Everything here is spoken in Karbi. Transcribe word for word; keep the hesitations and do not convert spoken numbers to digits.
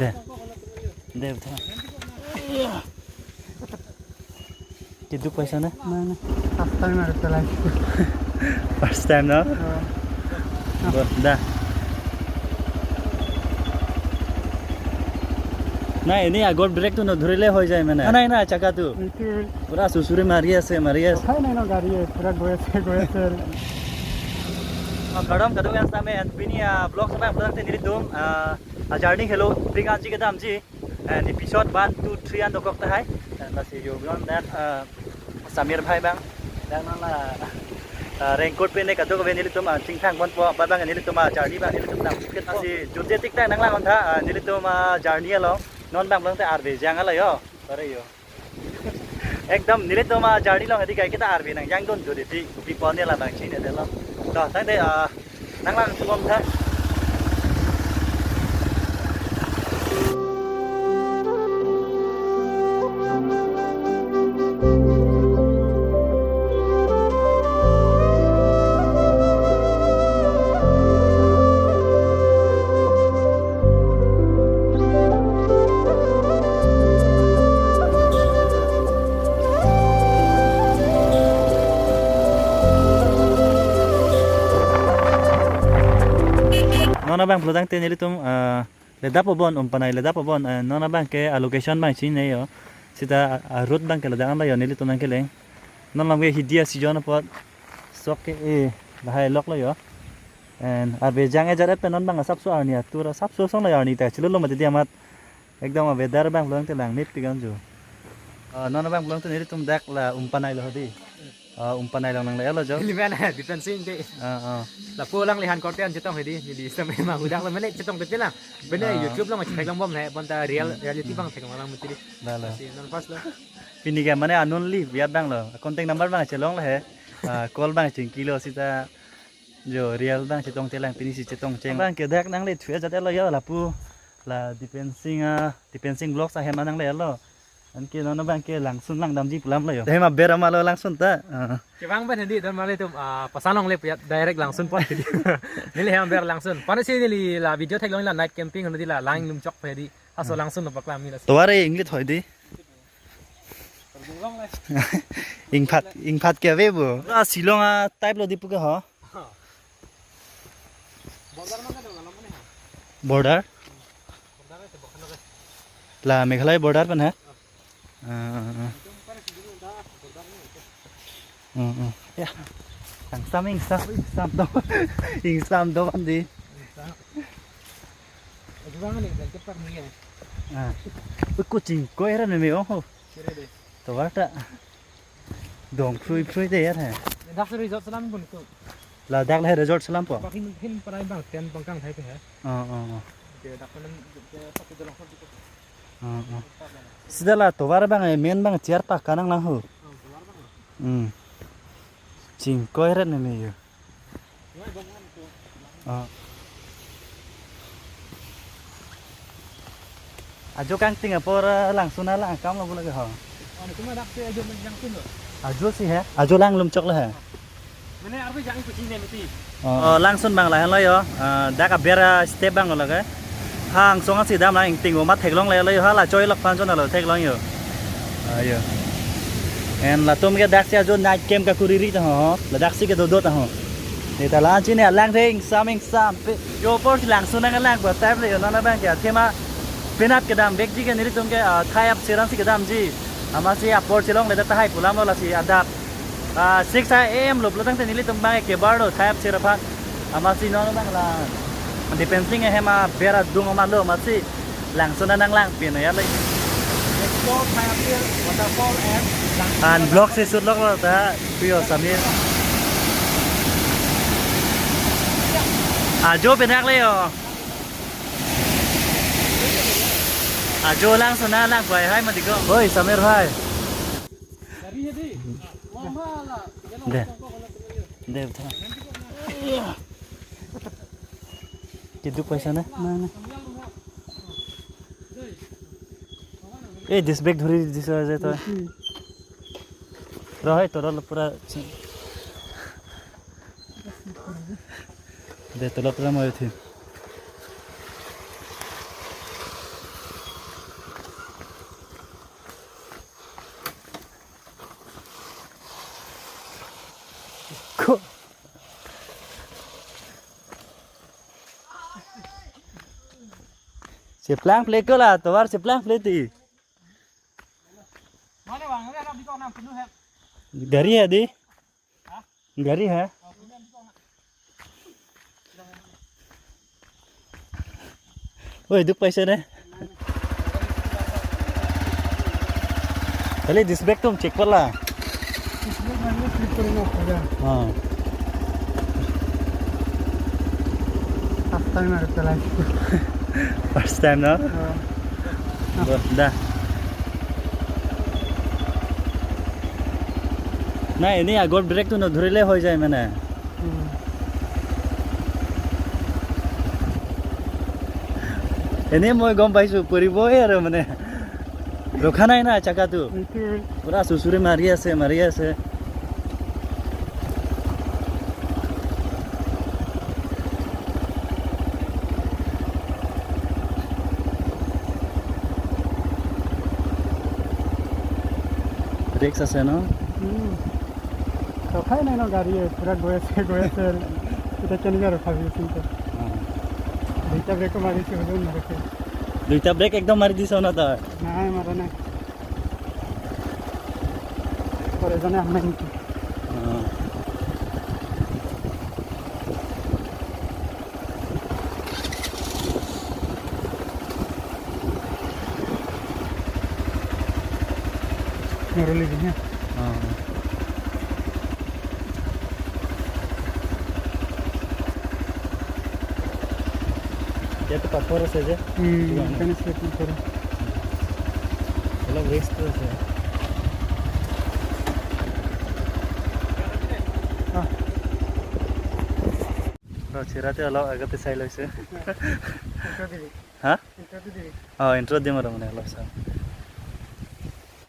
Deh. Deh, uthak. Keduk paisa na? Nai, nai. First time ari pelai. First time na? Oh. Bo, dah. না, এনেই আগৰ ব্ৰেকটো নধৰিলে হৈ যায় মানে। নাই, নাই, চাকাটো। এইটো। পুৰা চুচুৰি মাৰি আছে, মাৰি আছে। ৰখাই নাই ন গাড়ীয়ে, পুৰা গৈ আছে, গৈ আছে আৰু। Ah, kardom, kadokave setame, and pini, ah, vlog setame, vlog te nelitum, ah, ah, journey helo, pinganji kedamji, and episode one, two, three an dokok tahai, and lasi yo, yon dak, ah, Samir bhai abang, dak non la, ah, raincoat pine kadokave nelitum, ah, chingthang ponpo, abang nelitum, ah, journey abang nelitum nang phit lasi jute tik tak nanglang-ontha, ah, nelitum, ah, journey along, non abang along te arve jang ala yo, pare yo. Ekdom nelitum, ah, journey along hedi kaiketa arve nangjangdun jute tik, bipon ne labang chinine lo. To, tangte, ah, nanglang chubom tha. Non abang pulo tangte nelitum, ah, Ladakpo bon, Umpanai Ladakpo bon, eh, non abang ke a location abang chinine yo. Seta, ah, road abang ke ladak an lo yo, nelitum nangkeleng. Non abang ke hidi a season apot sok ke, eh, lahai lok lo yo. And arve jang ejat et pen non abang asapso arni atur, asapso song lo yo arni ta chilolo mati di amat. Ekdom a weather abang pulo tangte langmepik an jo. Ah, non abang pulo tangte nelitum dak la Umpanai lo hedi. Ah, Umpanai along nangle lo jo. Neli men, eh, Dipen Sing ke. Ah, ah. Lapu alangli han korte an chetong hedi, neli setame ma hudak lo mene chetong te lang. Bene Ah. YouTube along chetheklong bom he, bonta real, reality abang theklong lang mati di. Dah lo. Si non pas lo. Pini ke mane anon li biar abang lo. Contact number abang chelong lo he. Ah, call abang chingki lo seta jo real abang chetong te lang pini si chetong cheng. Abang ke dak nangle thu ajat lo yo lapu. La Dipen Sing, ah, Dipen Sing Vlogs ahem an nangle lo. Anke non abang ke langsun langdamji pu alam lo yo. Hem aber ama lo langsun ta. Ah. Kevang pen hedi don mali tum, ah, pasanong le piyat direct langsun pon hedi. Neli hem aber langsun. Pano si neli la video theklong la night camping hedi la lang lumchok hedi. Aso langsun lo paklam neli. Tovar e inglit hoi di. Ingphat, ingphat ke ave bo. Ah, Shillong a type lo di pu ke ho. Border? La Meghalaya border pen ha? Ah, ah, ah. Hmm, hmm. Ya. Ingsam, ingsam, ingsam do. Ingsam do kan di. Ah. Ui, kucing ko era ne me oh. Tovar ta. Dong phrui phrui de ya he. Dak resort selam pon ko. Ladak le resort selam po. Pakin hin parai abang tent abang kangthai pe he. Oh, oh, oh. Ke dak pen ke pakai dalam ko. Oh, oh. Seta la tovar abang, eh, main abang chair pa kanang lang ho. Hmm. Chingkoi ret ne me yo. Ah. Ajo kangting apor, eh, langsun alang akam lo bula ke ho. Ajo si he. Ajo lang lumchok lo he. Mane arve jang kuching ne mati. Oh, langsun abang lahen lo yo. Ah, dak aber step abang lo ke. Hang song si dam lang ingting o mat theklong le lo yo, hala choi lok phan chon lo theklong yo. Ah, yo. And latum ke dak si ajo night camp kakuriri ta ho. Ladak si kedo do ta ho. Ne ta la chinine alang theng saming sampe. Yo apor si langsun nanglang ba time le yo non abang ke athema penap kedam vekji ke nelitum ke, ah, thai apsir an si kedamji. Amatsi apor chelongle tahai pu alam lo lasi adap. Ah, six a.m. lo pulo tangte nelitum abang ke kebar lo thai apsir aphan. Amatsi non abang la. Dipen Sing ahem aber adung amat lo amatsi. Langsun nanglangpin ya le. Explore Thai Apsir waterfall and Langsun. An vlog si shoot lok lo ta. Kuyo Samir. Ajo penap le yo. Ajo langsun nanglang pai hai mati ko. Oi, Samir hai. Deh. Deh, uthak. Keduk paisa na? Nai, nai. Eh, disc brake dhori disa je to. Hmm. Rohai tolot pura. Deh, tolot pura mai uthi. Cheplang plek ko la, tovar cheplang plek ti. Gari hai di? Gari hai? Oi, duk paise ne? Kali disc brake tum check korla. Disc brake mane slip kori na pore. Ha. First time ar chalai. First time na? Ha. Bo, da. Na, ini agor brake tu no dhurile hoi jai mane. Hmm. Ene moi gom paisu, poribo e aro mane. Rokha nai na chaka tu. Itu. Pura susuri mari ase, mari ase. Risk ase no? Hmm. Rokha nai no gari, pura goi ase, goi ase. Ita kene gari rokha bi sinto. Hmm. Duita brake mari si hujun mari si. Duita brake ekdom mari diso na ta? Nai, mara nai. Por eso no me. Hmm. Naroli gini ya? Hmm. Dia tu pathor ase je. Hmm, ikan slip na pore. Along risk tu ase. Ah. Lo, chirate along agate sai lo ase. Intro dibi. Ha? Intro dibi. Oh, intro dim aro mane lo sa.